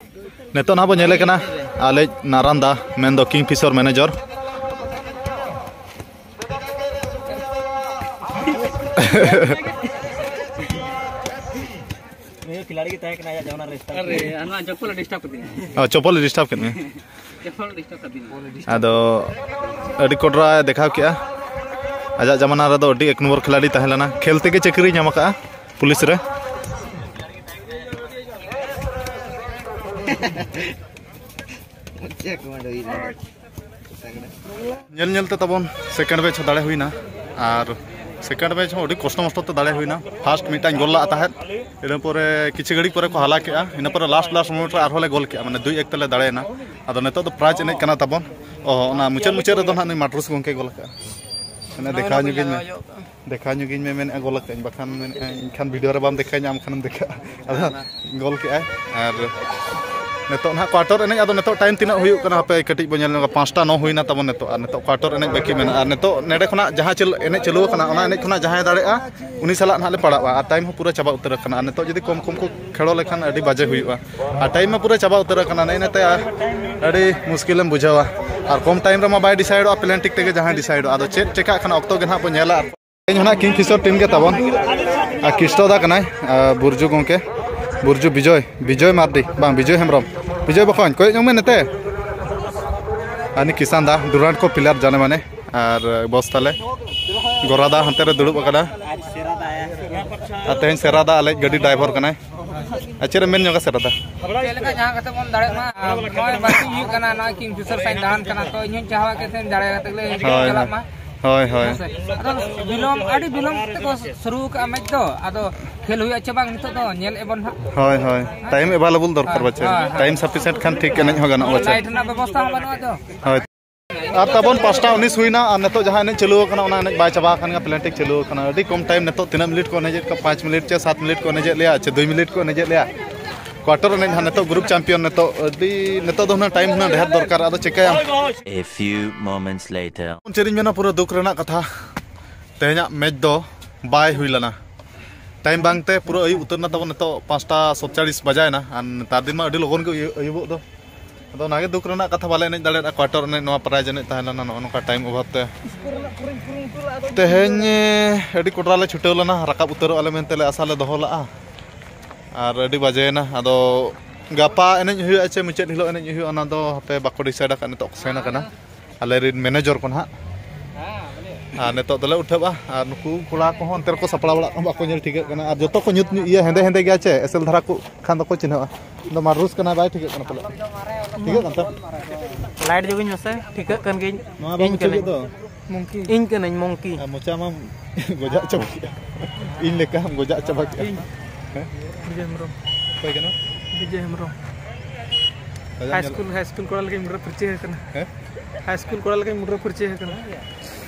ᱱᱤᱛᱚᱜ ᱱᱟᱦᱟᱜ ᱵᱚᱱ ᱧᱮᱞᱮ ᱠᱟᱱᱟ ᱟᱞᱮ ᱱᱟᱨᱟᱱᱫᱟ, ᱢᱮᱱᱫᱚ ᱠᱤᱝ ᱯᱷᱤᱥᱚᱨ ᱢᱮᱱᱮᱡᱚᱨ᱾ ᱩᱱᱤ ᱫᱚ ᱠᱷᱤᱞᱟᱲᱤ ᱜᱮ ᱛᱟᱦᱮᱸ ᱠᱟᱱᱟ, ᱟᱭᱟᱜ ᱡᱟᱦᱟᱱᱟᱜ ᱨᱮ ᱰᱤᱥᱴᱟᱨᱵ ᱟᱨᱮ, ᱠᱮᱫᱟ᱾ ᱟᱨ ᱱᱚᱣᱟ ᱪᱚᱯᱯᱚᱞ ᱮ ᱰᱤᱥᱴᱟᱨᱵ ᱠᱮᱫᱤᱧᱟ᱾ ᱚ, ᱪᱚᱯᱯᱚᱞ ᱮ ᱰᱤᱥᱴᱟᱨᱵ ᱠᱮᱫ ᱢᱮᱭᱟ᱾ ᱪᱚᱯᱯᱚᱞ ᱮ ᱰᱤᱥᱴᱟᱨᱵ ᱠᱟᱫᱤᱧᱟ᱾ ᱟᱫᱚ ᱟᱹᱰᱤ ᱠᱚᱰᱨᱟ ᱫᱮᱠᱷᱟᱣ ᱠᱮᱜᱼᱟ᱾ ᱟᱡᱟᱜ ᱡᱟᱢᱟᱱᱟ ᱨᱮᱫᱚ ᱟᱹᱰᱤ ᱮᱠ ᱱᱚᱢᱵᱚᱨ ᱠᱷᱤᱞᱟᱲᱤ ᱛᱟᱦᱮᱸ ᱞᱮᱱᱟ, ᱠᱷᱮᱞ ᱛᱮᱜᱮ ᱪᱟᱹᱠᱨᱤ ᱧᱟᱢ ᱟᱠᱟᱫᱼᱟ ᱯᱩᱞᱤᱥ ᱨᱮ᱾ ᱧᱮᱞ ᱧᱮᱞ ᱛᱮ ᱛᱟᱵᱚᱱ ᱥᱮᱠᱮᱱᱰ ᱢᱮᱪ ᱦᱚᱸ ᱫᱟᱲᱮ ᱦᱩᱭᱱᱟ, ᱟᱨ ᱥᱮᱠᱮᱱᱰ ᱢᱮᱪ ᱦᱚᱸ ᱟᱹᱰᱤ ᱠᱚᱥᱴᱚ ᱢᱚᱥᱴᱚ ᱛᱮ ᱫᱟᱲᱮ ᱦᱩᱭᱱᱟ᱾ ᱯᱷᱟᱥᱴ ᱢᱤᱫᱴᱟᱝ ᱜᱳᱞ ᱞᱟᱜ ᱛᱟᱦᱮᱸᱫ, ᱤᱱᱟᱹ ᱯᱚᱨᱮ ᱠᱤᱪᱷᱩ ᱜᱷᱟᱹᱲᱤᱡ ᱯᱚᱨᱮ ᱠᱚ ᱦᱟᱞᱟ ᱠᱮᱜᱼᱟ, ᱤᱱᱟᱹ ᱯᱚᱨᱮ ᱞᱟᱥᱴ ᱞᱟᱥᱴ ᱢᱳᱢᱮᱱᱴ ᱨᱮ ᱟᱨᱦᱚᱸ ᱞᱮ ᱜᱳᱞ ᱠᱮᱜᱼᱟ, ᱢᱟᱱᱮ ᱫᱩᱭ ᱮᱠ ᱛᱮᱞᱮ ᱫᱟᱲᱮᱭᱮᱱᱟ᱾ ᱟᱫᱚ ᱱᱤᱛᱚᱜ ᱫᱚ ᱯᱨᱟᱭᱤᱡᱽ ᱮᱱᱮᱡ ᱠᱟᱱᱟ ᱛᱟᱵᱚᱱ᱾ ᱚ, ᱚᱱᱟ ᱢᱩᱪᱟᱹᱫ ᱢᱩᱪᱟᱹᱫ ᱨᱮᱫᱚ ᱱᱟᱦᱟᱜ ᱱᱩᱭ ᱢᱟᱴᱨᱩᱥ ᱜᱚᱢᱠᱮ ᱜᱳᱞ ᱠᱟᱜᱼᱟ᱾ ᱢᱟᱱᱮ ᱫᱮᱠᱷᱟᱣ ᱧᱚᱜᱤᱧ ᱢᱮ, ᱫᱮᱠᱷᱟᱣ ᱧᱚᱜᱤᱧ ᱢᱮ ᱢᱮᱱᱮᱫᱼᱟ, ᱜᱳᱞ ᱠᱟᱜᱼᱟᱹᱧ, ᱵᱟᱠᱷᱟᱱ ᱢᱮᱱᱮᱫᱼᱟ ᱤᱧ ᱠᱷᱟᱱ ᱵᱷᱤᱰᱤᱭᱳ ᱨᱮ ᱵᱟᱢ ᱫᱮᱠᱷᱟᱣᱤᱧᱟ, ᱟᱢ ᱠᱷᱟᱱᱮᱢ ᱫᱮᱠᱷᱟᱜᱼᱟ᱾ ᱟᱫᱚ ᱜᱳᱞ ᱠᱮᱜᱼᱟᱭ᱾ ᱟᱨ ᱱᱤᱛᱚᱜ ᱱᱟᱦᱟᱜ ᱠᱳᱣᱟᱴᱟᱨ ᱮᱱᱮᱡ, ᱟᱫᱚ ᱱᱤᱛᱚᱜ ᱴᱟᱭᱤᱢ ᱛᱤᱱᱟᱹᱜ ᱦᱩᱭᱩᱜ ᱠᱟᱱᱟ ᱦᱟᱯᱮ ᱠᱟᱹᱴᱤᱡ ᱵᱚᱱ ᱧᱮᱞ ᱧᱚᱜᱟ᱾ ᱯᱟᱸᱪᱴᱟ ᱱᱚ ᱦᱩᱭᱱᱟ ᱛᱟᱵᱚᱱ ᱱᱤᱛᱚᱜ, ᱟᱨ ᱱᱤᱛᱚᱜ ᱠᱳᱣᱟᱴᱟᱨ ᱮᱱᱮᱡ ᱵᱟᱹᱠᱤ ᱢᱮᱱᱟᱜᱼᱟ᱾ ᱟᱨ ᱱᱤᱛᱚᱜ ᱱᱮᱰᱮ ᱠᱷᱚᱱᱟᱜ ᱡᱟᱦᱟᱸ ᱪᱟᱹᱞ-, ᱮᱱᱮᱡ ᱪᱟᱹᱞᱩ ᱟᱠᱟᱱᱟ, ᱚᱱᱟ ᱮᱱᱮᱡ ᱠᱷᱚᱱᱟᱜ ᱡᱟᱦᱟᱸᱭ ᱫᱟᱲᱮᱭᱟᱜᱼᱟ ᱩᱱᱤ ᱥᱟᱞᱟᱜ ᱱᱟᱦᱟᱜ ᱞᱮ ᱯᱟᱲᱟᱜᱼᱟ᱾ ᱟᱨ ᱴᱟᱭᱤᱢ ᱦᱚᱸ ᱯᱩᱨᱟᱹ ᱪᱟᱵᱟ ᱩᱛᱟᱹᱨ ᱟᱠᱟᱱᱟ, ᱟᱨ ᱱᱤᱛᱚᱜ ᱡᱩᱫᱤ ᱠᱚᱢ ᱠᱚᱢ ᱠᱚ ᱠᱷᱮᱞᱳ ᱞᱮᱠᱷᱟᱱ ᱟᱹᱰᱤ ᱵᱟᱡᱮ ᱦᱩᱭᱩᱜᱼᱟ᱾ ᱟᱨ ᱴᱟᱭᱤᱢ ᱢᱟ ᱯᱩᱨᱟᱹ ᱪᱟᱵᱟ ᱩᱛᱟᱹᱨ ᱟᱠᱟᱱᱟ, ᱱᱮᱜᱼᱮ ᱱᱮᱛᱮ ᱟᱹᱰᱤ ᱢᱩᱥᱠᱤᱞᱮᱢ ᱵᱩᱡᱷᱟᱹᱣᱟ᱾ ᱟᱨ ᱠᱚᱢ ᱴᱟᱭᱤᱢ ᱨᱮᱢᱟ ᱵᱟᱭ ᱰᱤᱥᱟᱭᱤᱰᱚᱜᱼᱟ, ᱯᱮᱱᱟᱞᱴᱤ ᱛᱮᱜᱮ ᱡᱟᱦᱟᱸᱭ ᱰᱤᱥᱟᱭᱤᱰᱚᱜᱼᱟ᱾ ᱟᱫᱚ ᱪᱮᱫ ᱪᱮᱠᱟᱜ ᱠᱟᱱᱟ ᱚᱠᱛᱚ ᱜᱮ ᱱᱟᱦᱟᱜ ᱵᱚᱱ ᱧᱮᱞᱟ᱾ ᱟᱨ ᱛᱮᱦᱮᱧ ᱦᱚᱸ ᱱᱟᱦᱟᱜ ᱠᱤᱝ ᱯᱷᱤᱥᱚᱨ ᱴᱤᱢ ᱜᱮ ᱛᱟᱵᱚᱱ, ᱟᱨ ᱠᱨᱤᱥᱴᱚ ᱫᱟ ᱠᱟᱱᱟᱭ, ᱟᱨ ᱵᱩᱨᱡᱩ ᱜᱚᱢᱠᱮ, ᱵᱩᱨᱡᱩ ᱵᱤᱡᱚᱭ, ᱵᱤᱡᱚᱭ ᱢᱟᱨᱰᱤ, ᱵᱟᱝ, ᱵᱤᱡᱚᱭ ᱦᱮᱢᱵᱨᱚᱢ, ᱵᱤᱡᱚᱭ ᱵᱚᱠᱚᱧ, ᱠᱚᱭᱚᱜ ᱧᱚᱜ ᱢᱮ ᱱᱚᱛᱮ᱾ ᱟᱨ ᱱᱩᱭ ᱠᱤᱥᱟᱱ ᱫᱟ, ᱰᱩᱨᱟᱱᱰ ᱠᱚ ᱯᱞᱮᱭᱟᱨ ᱡᱟᱱᱮ ᱢᱟᱱᱮ᱾ ᱟᱨ ᱵᱚᱥ ᱛᱟᱞᱮ ᱜᱚᱨᱟᱫᱟ ᱦᱟᱱᱛᱮ ᱨᱮ ᱫᱩᱲᱩᱵ ᱟᱠᱟᱱᱟ᱾ ᱟᱨ ᱛᱮᱦᱮᱧ ᱥᱮᱨᱟᱫᱟ ᱟᱞᱮ ᱜᱟᱹᱰᱤ ᱰᱨᱟᱭᱵᱷᱟᱨ ᱠᱟᱱᱟᱭ᱾ ᱟᱨ ᱪᱮᱫ ᱮᱢ ᱢᱮᱱ ᱧᱚᱜᱟ ᱥᱮᱨᱟᱫᱟ? ᱪᱮᱫ ᱞᱮᱠᱟ ᱡᱟᱦᱟᱸ ᱠᱟᱛᱮ ᱵᱚᱱ ᱫᱟᱲᱮᱭᱟᱜ ᱢᱟ᱾ ᱟᱨ ᱱᱚᱜᱼᱚᱭ ᱵᱟᱨᱥᱤᱧ ᱦᱩᱭᱩᱜ ᱠᱟᱱᱟ, ᱱᱚᱜᱼᱚᱭ ᱠᱤᱝ ᱯᱷᱤᱥᱟᱨ ᱥᱟᱶ ᱤᱧ ᱫᱟᱬᱟᱱ ᱠᱟᱱᱟ, ᱛᱚ ᱤᱧ ᱦᱚᱸᱧ ᱪᱟᱦᱟᱣᱟ ᱠᱤ ᱛᱮᱦᱮᱧ ᱫᱟᱲᱮ ᱠᱟᱛᱮ ᱞᱮ ᱦᱳᱭ, ᱪᱟᱞᱟᱜ ᱦᱳᱭ᱾ ᱢᱟ᱾ ᱦᱳᱭ, ᱦᱳᱭ᱾ ᱦᱮᱸ ᱥᱮ? ᱟᱫᱚ ᱵᱤᱞᱚᱢ, ᱟᱹᱰᱤ ᱵᱤᱞᱚᱢ ᱛᱮᱠᱚ ᱥᱩᱨᱩ ᱟᱠᱟᱫᱼᱟ ᱢᱮᱪ ᱫᱚ, ᱟᱫᱚ ᱠᱷᱮᱞ ᱦᱩᱭᱩᱜᱼᱟ ᱪᱮ ᱵᱟᱝ ᱱᱤᱛᱚᱜ ᱫᱚ ᱧᱮᱞ ᱮᱫ ᱵᱚᱱ ᱦᱟᱸᱜ᱾ ᱦᱳᱭ, ᱦᱳᱭ᱾ ᱴᱟᱭᱤᱢ ᱮᱵᱷᱮᱞᱮᱵᱚᱞ ᱫᱚᱨᱠᱟᱨ ᱦᱳᱭ, ᱵᱟᱪᱮ᱾ ᱦᱳᱭ, ᱦᱳᱭ᱾ ᱴᱟᱭᱤᱢ ᱥᱟᱯᱷᱤᱥᱤᱭᱮᱱᱴ ᱠᱷᱟᱱ ᱴᱷᱤᱠ ᱮᱱᱮᱡ ᱦᱚᱸ ᱜᱟᱱᱚᱜ ᱵᱟᱪᱮ᱾ ᱞᱟᱭᱤᱴ ᱨᱮᱱᱟᱜ ᱵᱮᱵᱚᱥᱛᱷᱟ ᱦᱚᱸ ᱵᱟᱹᱱᱩᱜᱼᱟ ᱛᱚ᱾ ᱦᱳᱭ᱾ ᱟᱨ ᱛᱟᱵᱚᱱ ᱯᱟᱸᱪᱴᱟ ᱩᱱᱤᱥ ᱦᱩᱭᱱᱟ, ᱟᱨ ᱱᱤᱛᱚᱜ ᱡᱟᱦᱟᱸ ᱮᱱᱮᱡ ᱪᱟᱹᱞᱩ ᱟᱠᱟᱱᱟ, ᱚᱱᱟ ᱮᱱᱮᱡ ᱵᱟᱭ ᱪᱟᱵᱟ ᱟᱠᱟᱱ ᱜᱮᱭᱟ, ᱯᱞᱮᱱᱴᱤᱠ ᱪᱟᱹᱞᱩ ᱟᱠᱟᱱᱟ᱾ ᱟᱹᱰᱤ ᱠᱚᱢ ᱴᱟᱭᱤᱢ ᱱᱤᱛᱚᱜ ᱛᱤᱱᱟᱹᱜ ᱢᱤᱱᱤᱴ ᱠᱚ ᱮᱱᱮᱡᱮᱫ ᱠᱚᱣᱟ, ᱯᱟᱸᱪ ᱢᱤᱱᱤᱴ ᱪᱮ ᱥᱟᱛ ᱢᱤᱱᱤᱴ ᱠᱚ ᱮᱱᱮᱡᱮᱫ ᱞᱮᱭᱟ, ᱪᱮ ᱫᱩᱭ ᱢᱤᱱᱤᱴ ᱠᱚ ᱮᱱᱮᱡᱮᱫ ᱞᱮᱭᱟ᱾ ᱠᱣᱟᱴᱟᱨ ᱮᱱᱮᱡ ᱱᱟᱦᱟᱜ ᱱᱤᱛᱚᱜ ᱜᱨᱩᱯ ᱪᱟᱢᱯᱤᱭᱟᱱ ᱱᱤᱛᱚᱜ ᱟᱹᱰᱤ, ᱱᱤᱛᱚᱜ ᱫᱚ ᱦᱩᱱᱟᱹᱝ ᱴᱟᱭᱤᱢ ᱦᱩᱱᱟᱹᱝ ᱰᱷᱮᱨ ᱫᱚᱨᱠᱟᱨ, ᱟᱫᱚ ᱪᱤᱠᱟᱹᱭᱟᱢ? A few moments later. ᱪᱮᱫ ᱤᱧ ᱢᱮᱱᱟ, ᱯᱩᱨᱟᱹ ᱫᱩᱠ ᱨᱮᱱᱟᱜ ᱠᱟᱛᱷᱟ, ᱛᱮᱦᱮᱧᱟᱜ ᱢᱮᱪ ᱫᱚ ᱵᱟᱭ ᱦᱩᱭ ᱞᱮᱱᱟ᱾ ᱴᱟᱭᱤᱢ ᱵᱟᱝᱛᱮ ᱯᱩᱨᱟᱹ ᱟᱹᱭᱩᱵ ᱩᱛᱟᱹᱨ ᱮᱱᱟ ᱛᱟᱵᱚᱱ, ᱱᱤᱛᱚᱜ ᱯᱟᱸᱪᱴᱟ ᱥᱟᱛᱪᱟᱞᱤᱥ ᱵᱟᱡᱟᱭᱮᱱᱟ, ᱟᱨ ᱱᱮᱛᱟᱨ ᱫᱤᱱ ᱢᱟ ᱟᱹᱰᱤ ᱞᱚᱜᱚᱱ ᱜᱮ ᱟᱹᱭᱩᱵ-, ᱟᱹᱭᱩᱵᱚᱜ ᱫᱚ᱾ ᱟᱫᱚ ᱚᱱᱟᱜᱮ ᱫᱩᱠ ᱨᱮᱱᱟᱜ ᱠᱟᱛᱷᱟ, ᱵᱟᱞᱮ ᱮᱱᱮᱡ ᱫᱟᱲᱮᱭᱟᱫᱼᱟ᱾ ᱠᱣᱟᱴᱟᱨ ᱮᱱᱮᱡ ᱱᱚᱣᱟ ᱯᱨᱟᱭᱤᱡᱽ ᱮᱱᱮᱡ ᱛᱟᱦᱮᱸ ᱞᱮᱱᱟ, ᱱᱚᱜᱼᱚ ᱱᱚᱝᱠᱟ ᱴᱟᱭᱤᱢ ᱚᱵᱷᱟᱵᱽ ᱛᱮ᱾ ᱛᱮᱦᱮᱧ, ᱮ, ᱟᱹᱰᱤ ᱠᱚᱰᱨᱟ ᱞᱮ ᱪᱷᱩᱴᱟᱹᱣ ᱞᱮᱱᱟ, ᱨᱟᱠᱟᱵ ᱩᱛᱟᱹᱨᱚᱜ ᱟᱞᱮ ᱢᱮᱱᱛᱮ ᱞᱮ ᱟᱥᱟ ᱞᱮ ᱫᱚᱦᱚ ᱞᱟᱜᱼᱟ, ᱟᱨ ᱟᱹᱰᱤ ᱵᱟᱡᱮᱭᱮᱱᱟ᱾ ᱟᱫᱚ ᱜᱟᱯᱟ ᱮᱱᱮᱡ ᱦᱩᱭᱩᱜᱼᱟ ᱪᱮ ᱢᱩᱪᱟᱹᱫ ᱦᱤᱞᱳᱜ ᱮᱱᱮᱡ ᱦᱩᱭᱩᱜᱼᱟ, ᱚᱱᱟ ᱫᱚ ᱦᱟᱯᱮ ᱵᱟᱠᱚ ᱰᱤᱥᱟᱭᱤᱰ ᱟᱠᱟᱫ, ᱱᱤᱛᱚᱜ ᱠᱚ ᱥᱮᱱ ᱟᱠᱟᱱᱟ ᱟᱞᱮ ᱨᱮᱱ ᱢᱮᱱᱮᱡᱚᱨ ᱠᱚ ᱱᱟᱦᱟᱜ᱾ ᱟᱨ ᱱᱤᱛᱚᱜ ᱫᱚᱞᱮ ᱩᱴᱷᱟᱹᱜᱼᱟ, ᱟᱨ ᱱᱩᱠᱩ ᱠᱚᱲᱟ ᱠᱚᱦᱚᱸ ᱚᱱᱛᱮ ᱨᱮᱠᱚ ᱥᱟᱯᱲᱟᱣ ᱵᱟᱲᱟᱜ ᱠᱟᱱᱟ, ᱵᱟᱠᱚ ᱧᱮᱞ ᱴᱷᱤᱠᱟᱹᱜ ᱠᱟᱱᱟ, ᱟᱨ ᱡᱚᱛᱚ ᱠᱚ ᱧᱩᱛ ᱧᱩᱛ ᱤᱭᱟᱹ ᱦᱮᱸᱫᱮ ᱦᱮᱸᱫᱮ ᱜᱮᱭᱟ ᱪᱮ, ᱮᱥᱮᱞ ᱫᱷᱟᱨᱟ ᱠᱚ ᱠᱷᱟᱱ ᱫᱚᱠᱚ ᱪᱤᱱᱦᱟᱹᱜᱼᱟ᱾ ᱤᱧ ᱫᱚ ᱢᱟᱨᱩᱥ ᱠᱟᱱᱟ, ᱵᱟᱭ ᱴᱷᱤᱠᱟᱹᱜ ᱠᱟᱱᱟ ᱯᱟᱞᱮ᱾ ᱴᱷᱤᱠᱟᱹᱜ ᱠᱟᱱ ᱛᱟᱢ? ᱞᱟᱭᱤᱴ ᱡᱩᱜᱤᱧ ᱢᱮᱥᱮ, ᱴᱷᱤᱠᱟᱹᱜ ᱠᱟᱱ ᱜᱤᱭᱟᱹᱧ᱾ ᱱᱚᱣᱟ ᱵᱟᱢ ᱤᱧ ᱠᱟᱹᱱᱟᱹᱧ᱾ ᱴᱷᱤᱠᱟᱹᱜ ᱫᱚ? ᱢᱚᱝᱠᱤ᱾ ᱤᱧ ᱠᱟᱹᱱᱟᱹᱧ ᱢᱚᱝᱠᱤ᱾ ᱟᱨ ᱢᱚᱪᱟ ᱢᱟᱢ ᱜᱚᱡᱟᱜ ᱪᱟᱵᱟ ᱠᱮᱫᱼᱟ᱾ ᱤᱧ ᱞᱮᱠᱟᱢ ᱜᱚᱡᱟᱜ ᱪᱟᱵᱟ ᱠᱮᱫᱼᱟ᱾ ᱤᱧ᱾ ᱦᱮᱸ? ᱵᱤᱡᱚᱭ ᱦᱮᱢᱵᱨᱚᱢ᱾ ᱚᱠᱚᱭ ᱠᱟᱱᱟ? ᱵᱤᱡᱚᱭ ᱦᱮᱢᱵᱨᱚᱢ᱾ ᱨᱟᱡᱟ ᱦᱟᱭ ᱧᱮᱞ ᱥᱠᱩᱞ, ᱦᱟᱭ ᱥᱠᱩᱞ ᱠᱚᱲᱟ ᱞᱮᱠᱟᱧ ᱢᱩᱰᱨᱟᱹ ᱯᱷᱟᱹᱨᱪᱟᱹ ᱟᱠᱟᱱᱟ᱾ ᱦᱮᱸ? ᱦᱟᱭ ᱥᱠᱩᱞ ᱠᱚᱲᱟ ᱞᱮᱠᱟᱧ ᱢᱩᱰᱨᱟᱹ ᱯᱷᱟᱹᱨᱪᱟᱹ ᱟᱠᱟᱱᱟ᱾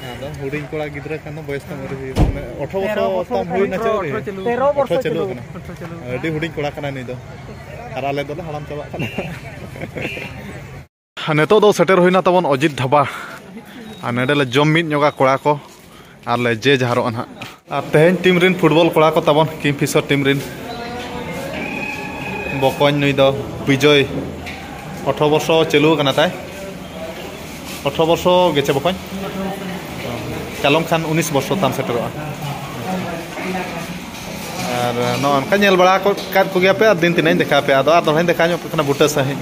ᱟᱫᱚ ᱦᱩᱰᱤᱧ ᱠᱚᱲᱟ ᱜᱤᱫᱽᱨᱟᱹ ᱠᱷᱟᱱ ᱫᱚ ᱵᱚᱭᱮᱥ ᱛᱟᱢ ᱟᱹᱣᱨᱤ ᱦᱩᱭᱩᱜ, ᱢᱟᱱᱮ ᱟᱴᱷᱨᱚ ᱛᱮᱨᱚ ᱵᱚᱪᱷᱚᱨ ᱵᱚᱪᱷᱚᱨ ᱛᱟᱢ ᱦᱩᱭ ᱱᱟ ᱪᱮ ᱟᱹᱣᱨᱤ? ᱟᱴᱷᱨᱚ ᱪᱟᱹᱞᱩ ᱟᱠᱟᱱᱟ᱾ ᱟᱴᱷᱨᱚ ᱪᱟᱹᱞᱩ ᱟᱠᱟᱱᱟ᱾ ᱟᱹᱰᱤ ᱦᱩᱰᱤᱧ ᱠᱚᱲᱟ ᱠᱟᱱᱟᱭ ᱱᱩᱭ ᱫᱚ᱾ ᱟᱨ ᱟᱞᱮ ᱫᱚᱞᱮ ᱦᱟᱲᱟᱢ ᱪᱟᱵᱟᱜ ᱠᱟᱱᱟ᱾ ᱟᱨ ᱱᱤᱛᱚᱜ ᱫᱚ ᱥᱮᱴᱮᱨ ᱦᱩᱭᱱᱟ ᱛᱟᱵᱚᱱ ᱚᱡᱤᱛ ᱰᱷᱟᱵᱟ᱾ ᱟᱨ ᱱᱚᱸᱰᱮ ᱞᱮ ᱡᱚᱢ ᱢᱤᱫ ᱧᱚᱜᱟ ᱠᱚᱲᱟ ᱠᱚ, ᱟᱨ ᱞᱮ ᱡᱮ ᱡᱟᱦᱟᱨᱚᱜᱼᱟ ᱱᱟᱦᱟᱜ᱾ ᱟᱨ ᱛᱮᱦᱮᱧ ᱴᱤᱢ ᱨᱮᱱ ᱯᱷᱩᱴᱵᱚᱞ ᱠᱚᱲᱟ ᱠᱚ ᱛᱟᱵᱚᱱ, ᱠᱤᱝ ᱯᱷᱤᱥᱟᱨ ᱴᱤᱢ ᱨᱮᱱ ᱵᱚᱠᱚᱧ ᱱᱩᱭ ᱫᱚ ᱵᱤᱡᱚᱭ, ᱟᱴᱷᱨᱚ ᱵᱚᱨᱥᱚ ᱪᱟᱹᱞᱩ ᱟᱠᱟᱱᱟ ᱛᱟᱭ᱾ ᱟᱴᱷᱨᱚ ᱵᱚᱨᱥᱚ ᱜᱮᱪᱮ ᱵᱚᱠᱚᱧ? ᱠᱟᱞᱚᱢ ᱠᱷᱟᱱ ᱩᱱᱤᱥ ᱵᱚᱨᱥᱚ ᱛᱟᱢ ᱥᱮᱴᱮᱨᱚᱜᱼᱟ᱾ ᱟᱨ ᱱᱚᱜᱼᱚ ᱱᱚᱝᱠᱟ ᱧᱮᱞ ᱵᱟᱲᱟ ᱠᱚ, ᱠᱟᱫ ᱠᱚᱜᱮᱭᱟ ᱯᱮ, ᱟᱨ ᱫᱤᱱ ᱛᱮᱱᱟᱜ ᱤᱧ ᱫᱮᱠᱷᱟᱣ ᱯᱮᱭᱟ᱾ ᱟᱫᱚ ᱟᱨ ᱫᱚᱦᱲᱟᱧ ᱫᱮᱠᱷᱟᱣ ᱧᱚᱜ ᱯᱮ ᱠᱟᱱᱟ ᱵᱩᱴᱟᱹ ᱥᱟᱺᱦᱤᱡ᱾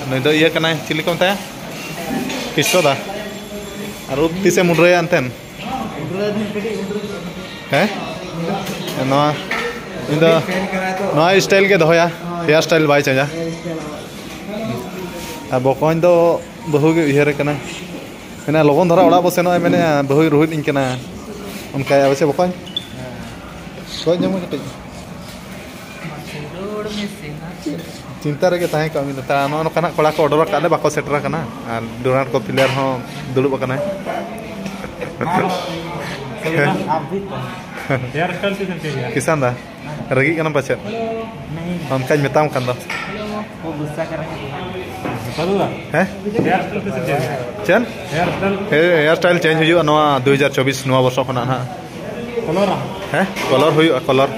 ᱱᱩᱭ ᱫᱚ ᱤᱭᱟᱹ ᱠᱟᱱᱟᱭ, ᱪᱤᱞᱤ ᱠᱚ ᱢᱮᱛᱟᱭᱟ? ᱠᱤᱥᱴᱚ ᱫᱟ᱾ ᱟᱨ ᱩᱵ ᱛᱤᱥᱮ ᱢᱩᱰᱨᱟᱹᱭᱟ ᱮᱱᱛᱮᱱ? ᱦᱮᱸ? ᱱᱚᱣᱟ, ᱤᱧ ᱫᱚ ᱱᱚᱣᱟ ᱥᱴᱟᱭᱤᱞ ᱜᱮ ᱫᱚᱦᱚᱭᱟ, ᱦᱮᱭᱟᱨ ᱥᱴᱟᱭᱤᱞ ᱵᱟᱭ ᱪᱮᱧᱡᱟ᱾ ᱟᱨ ᱵᱚᱠᱚᱧ ᱫᱚ ᱵᱟᱹᱦᱩ ᱜᱮ ᱩᱭᱦᱟᱹᱨᱮ ᱠᱟᱱᱟ᱾ ᱢᱮᱱᱟ, "ᱞᱚᱜᱚᱱ ᱫᱷᱟᱨᱟ ᱚᱲᱟᱜ ᱵᱚ ᱥᱮᱱᱚᱜᱼᱟ", ᱢᱮᱱᱮᱫᱼᱟ, "ᱵᱟᱹᱦᱩᱭ ᱨᱩᱦᱮᱫ ᱤᱧ ᱠᱟᱱᱟ", ᱚᱱᱠᱟᱭᱟ ᱥᱮ ᱵᱚᱠᱚᱧ? ᱠᱚᱭ ᱧᱟᱢᱟ ᱠᱟᱹᱴᱤᱡ᱾ ᱪᱤᱱᱛᱟ ᱨᱮᱜᱮ ᱛᱟᱦᱮᱸ ᱠᱚᱜ ᱢᱮ᱾ ᱱᱮᱛᱟᱨ ᱱᱚᱜᱼᱚ ᱱᱚᱝᱠᱟᱱᱟᱜ ᱠᱚᱲᱟ ᱠᱚ ᱚᱰᱚᱠ ᱟᱠᱟᱫ ᱞᱮ, ᱵᱟᱠᱚ ᱥᱮᱴᱮᱨ ᱟᱠᱟᱱᱟ᱾ ᱟᱨ ᱰᱩᱨᱟᱱᱰ ᱠᱚ ᱯᱞᱮᱭᱟᱨ ᱦᱚᱸ ᱫᱩᱲᱩᱵ ᱟᱠᱟᱱᱟᱭ᱾ ᱦᱮᱭᱟᱨ ᱥᱴᱟᱭᱤᱞ ᱛᱤᱥ ᱮᱢ ᱪᱮᱧᱡᱟ? ᱠᱤᱥᱟᱱ ᱫᱟ, ᱨᱟᱹᱜᱤᱜ ᱠᱟᱱᱟᱢ ᱯᱟᱪᱮᱫ? ᱚᱱᱠᱟᱧ ᱢᱮᱛᱟᱢ ᱠᱟᱱ ᱫᱚ᱾ ᱦᱮᱸ? ᱦᱮᱭᱟᱨ ᱥᱴᱟᱭᱤᱞ ᱛᱤᱥ ᱮᱢ ᱪᱮᱧᱡᱟ? ᱪᱮᱫ? Hair style? ᱦᱮᱸ, ᱦᱮᱭᱟᱨ ᱥᱴᱟᱭᱤᱞ ᱪᱮᱧᱡᱽ ᱦᱩᱭᱩᱜᱼᱟ ᱱᱚᱣᱟ ᱫᱩ ᱦᱟᱡᱟᱨ ᱪᱚᱵᱵᱤᱥ, ᱱᱚᱣᱟ ᱵᱚᱨᱥᱚ ᱠᱷᱚᱱᱟᱜ ᱦᱟᱸᱜ᱾ ᱠᱚᱞᱚᱨ? ᱦᱮᱸ, ᱠᱚᱞᱚᱨ ᱦᱩᱭᱩᱜᱼᱟ, ᱠᱚᱞᱚᱨ᱾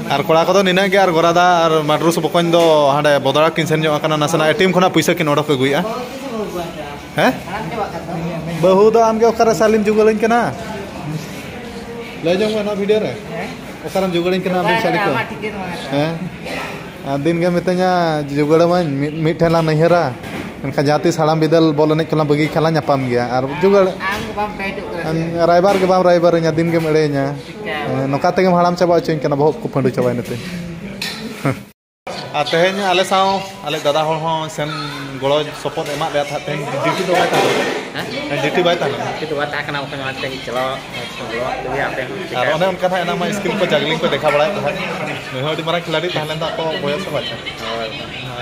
ᱟᱨ ᱠᱚᱲᱟ ᱠᱚᱫᱚ ᱱᱤᱱᱟᱹᱜ ᱜᱮ, ᱟᱨ ᱜᱚᱨᱟᱫᱟ ᱟᱨ ᱢᱟᱰᱨᱩᱥ ᱵᱚᱠᱚᱧ ᱫᱚ ᱦᱟᱸᱰᱮ ᱵᱚᱫᱲᱟ ᱠᱤᱱ ᱥᱮᱱ ᱧᱚᱜ ᱟᱠᱟᱱᱟ, ᱱᱟᱥᱮᱱᱟᱜ ᱮ ᱴᱤᱢ ᱠᱷᱚᱱᱟᱜ ᱯᱩᱭᱥᱟᱹ ᱠᱤᱱ ᱚᱰᱚᱠ ᱟᱹᱜᱩᱭᱮᱫᱼᱟ᱾ ᱦᱮᱸ? ᱵᱟᱹᱦᱩ ᱫᱚ ᱟᱢᱜᱮ ᱚᱠᱟᱨᱮ ᱥᱟᱞᱤᱢ ᱡᱩᱜᱟᱹᱲᱟᱹᱧ ᱠᱟᱱᱟ? ᱞᱟᱹᱭ ᱡᱚᱝ ᱢᱮ ᱱᱚᱣᱟ ᱵᱷᱤᱰᱤᱭᱳ ᱨᱮ᱾ ᱚᱠᱟᱨᱮᱢ ᱡᱩᱜᱟᱹᱲᱟᱹᱧ ᱠᱟᱱᱟ ᱟᱢ ᱥᱟᱞᱤ ᱠᱚ? ᱦᱮᱸ? ᱟᱨ ᱫᱤᱱ ᱜᱮ ᱢᱤᱛᱟᱹᱧᱟ, "ᱡᱩᱜᱟᱹᱲᱟᱹᱢᱟᱹᱧ, ᱢᱤᱫ, ᱢᱤᱫ ᱴᱷᱮᱱ ᱞᱟᱝ ᱱᱟᱹᱭᱦᱟᱹᱨᱟ, ᱢᱮᱱᱠᱷᱟᱱ ᱡᱟᱦᱟᱸ ᱛᱤᱥ ᱦᱟᱲᱟᱢ ᱵᱤᱫᱟᱹᱞ ᱵᱚᱞ ᱮᱱᱮᱡ ᱠᱚᱞᱟᱝ ᱵᱟᱹᱜᱤ ᱠᱷᱟᱱ ᱞᱟᱝ ᱧᱟᱯᱟᱢ ᱜᱮᱭᱟ, ᱟᱨ ᱡᱩᱜᱟᱹᱲ ᱟᱢ ᱜᱮ ᱵᱟᱢ ᱨᱟᱭᱵᱟᱨ ᱜᱮ ᱵᱟᱢ ᱨᱟᱭᱵᱟᱨᱟᱹᱧᱟ, ᱫᱤᱱ ᱜᱮᱢ ᱮᱲᱮᱭᱟᱹᱧᱟ᱾ ᱦᱮᱸ, ᱱᱚᱝᱠᱟ ᱛᱮᱜᱮᱢ ᱦᱟᱲᱟᱢ ᱪᱟᱵᱟ ᱦᱚᱪᱚᱧ ᱠᱟᱱᱟ, ᱵᱚᱦᱚᱜ ᱠᱚ ᱯᱷᱟᱹᱰᱩ ᱪᱟᱵᱟᱭᱮᱱ ᱛᱤᱧ᱾" ᱟᱨ ᱛᱮᱦᱮᱧ ᱟᱞᱮ ᱥᱟᱶ ᱟᱞᱮ ᱫᱟᱫᱟ ᱦᱚᱲ ᱦᱚᱸ ᱥᱮᱱ ᱜᱚᱲᱚ ᱥᱚᱯᱚᱦᱚᱫ ᱮᱢᱟᱜ ᱞᱮᱭᱟ ᱛᱟᱦᱮᱸᱫ᱾ ᱛᱮᱦᱮᱧ ᱰᱤᱭᱩᱴᱤ ᱫᱚ ᱵᱟᱭ ᱛᱟᱦᱮᱸ ᱞᱮᱱᱟ᱾ ᱦᱮᱸ? ᱰᱤᱭᱩᱴᱤ ᱵᱟᱭ ᱛᱟᱦᱮᱸ ᱞᱮᱱᱟ᱾ ᱰᱤᱭᱩᱴᱤ ᱵᱟᱭ ᱛᱟᱦᱮᱸ ᱠᱟᱱᱟ, ᱚᱱᱟᱛᱮ ᱤᱧ ᱪᱟᱞᱟᱣ ᱜᱚᱲᱚᱣᱟᱜ ᱠᱚᱜᱮᱭᱟ ᱟᱯᱮ ᱦᱚᱸ᱾ ᱟᱨ ᱚᱱᱮ ᱚᱱᱠᱟ ᱱᱟᱦᱟᱜ ᱮᱱᱟᱝ ᱢᱟ ᱥᱠᱨᱤᱱ ᱠᱚ ᱡᱟᱜᱽᱞᱤᱝ ᱠᱚ ᱫᱮᱠᱷᱟᱣ ᱵᱟᱲᱟᱭᱮᱫ ᱛᱟᱦᱮᱸᱫ᱾ ᱱᱩᱭ ᱦᱚᱸ ᱟᱹᱰᱤ ᱢᱟᱨᱟᱝ ᱠᱷᱤᱞᱟᱲᱤ ᱛᱟᱦᱮᱸ ᱞᱮᱱ ᱫᱚ ᱟᱠᱚ ᱵᱚᱭᱚᱥ ᱨᱮ ᱵᱟᱪᱷᱟ᱾ ᱦᱳᱭ᱾